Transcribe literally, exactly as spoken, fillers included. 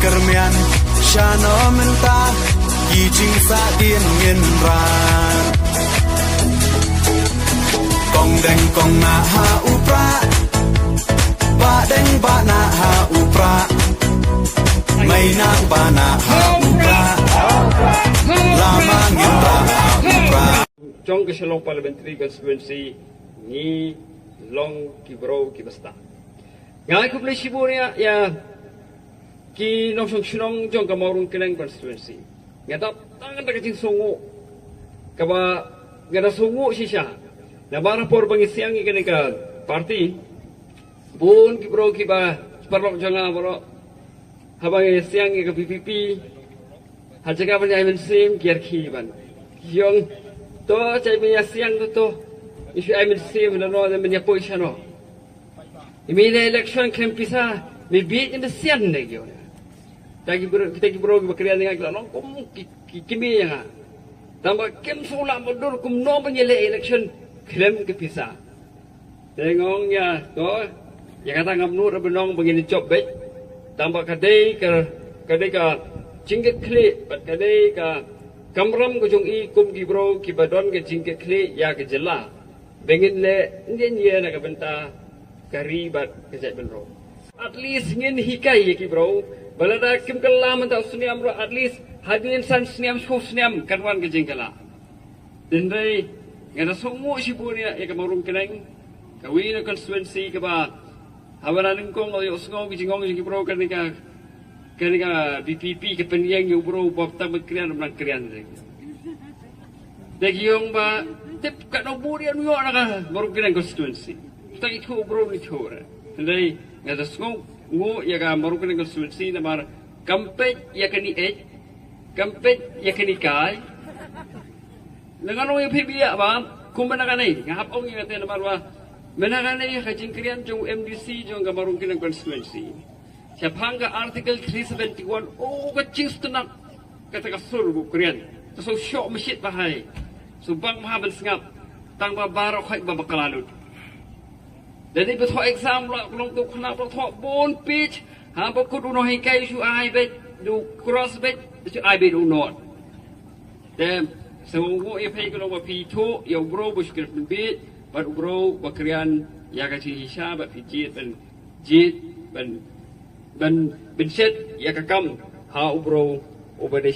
Kyrmian shano mynta ki jingsahdien ngin rat. Kong deng kong nah ha u prah. Ba deng ba nah ha u prah. Mei nah ba nah ha u prah. Lama ngin rah ha u prah. Jong ka Shillong Parliamentary Constituency ngi long ki bro ki basta. Nga ai khublei shibun ïa, ïa ki nongshong shnong jong ka Mawrung Kneng Constituency. Nga dap tang da ka jingsngew kaba nga da sngew shisha. Namar por ba ngi siang ïa kane ka party, bun ki bro kiba paralok jong nga baroh, haba ngi siang ïa ka VPP, ha jaka ban ïa mynsiem ki ïarkhie ban ïong. To, chai ban ïa siang to to. Ïa shu ai mynsiem na no, na ban ïa poi shano. Ïa mi ne election khlem pisa, mi bit ïa mynsiem ne ïong. Ta ki bro, kita ki bro kiba kren nga ki la long kum ki, ki, ki mi ïa nga. Tang ba kim sngewlah ba dur kumno ban ïa leh election khlem ki pisa. Te nga ong ïa, to, ïa kata ngam nud ruh ban ong ba ngin jop beit. Tang ba ka dei ka, ka dei ka jingkitkhlieh bad ka dei ka kamram ka jong i kum ki bro kiba don ka jingkitkhlieh ïa ka jylla. Ba ngin leh, ngin ïa na ka bynta ka ri bad ka jaitbynriew. At least ngin hikai ïa ki bro ba lada kim kylla mynta u snem ruh, at least hadien san snem, shiphew snem kan wan ka jingkylla. Hynrei nga da sngew shibun ïa, ïa ka Mawrung Kneng, kawei na constituency kaba haba la nyngkong ïohsngew ki jingong jong ki bro kane ka, kane ka VPP ka pynïeng ïa u bro ba tang ba kren, ba kren. Te ki ong ba tip katno bun ïa u ïoh na ka Mawrung Kneng constituency. Tang ithuh u bro ithuh re. Hynrei nga da sngew nguh ïa ka Mawrung Kneng constituency namar kam peit ïa kane ïeit, kam peit ïa kane kai. Nga ong ïa phi biang ba kumba na kane, nga hap ong ïa kata namar ba mynta kane ka jingkren jong u MDC jong ka Mawrung Kneng constituency. Shaphang ka Article three seventy-one, oh, ka jingsngewtynnat kata ka sur ba u kren. Ka shu shoh mashit bahai. Shu bang bha ban sngap. Tang ba baroh khoit ba bakla lut. Lada ba thoh exam la long tu khynnah ba thoh bun page. Haba kut u nonghikai shu ai beit, u cross beit, shu ai beit u not. Te sngewnguh ïa phi ka long ba phi ithuh ïa u bro ba shu kren pynbeit bad u bro ba kren ïa ka jingshisha bad phi jied ban, jied ban, ban pynshet ïa ka kam ha u bro uba dei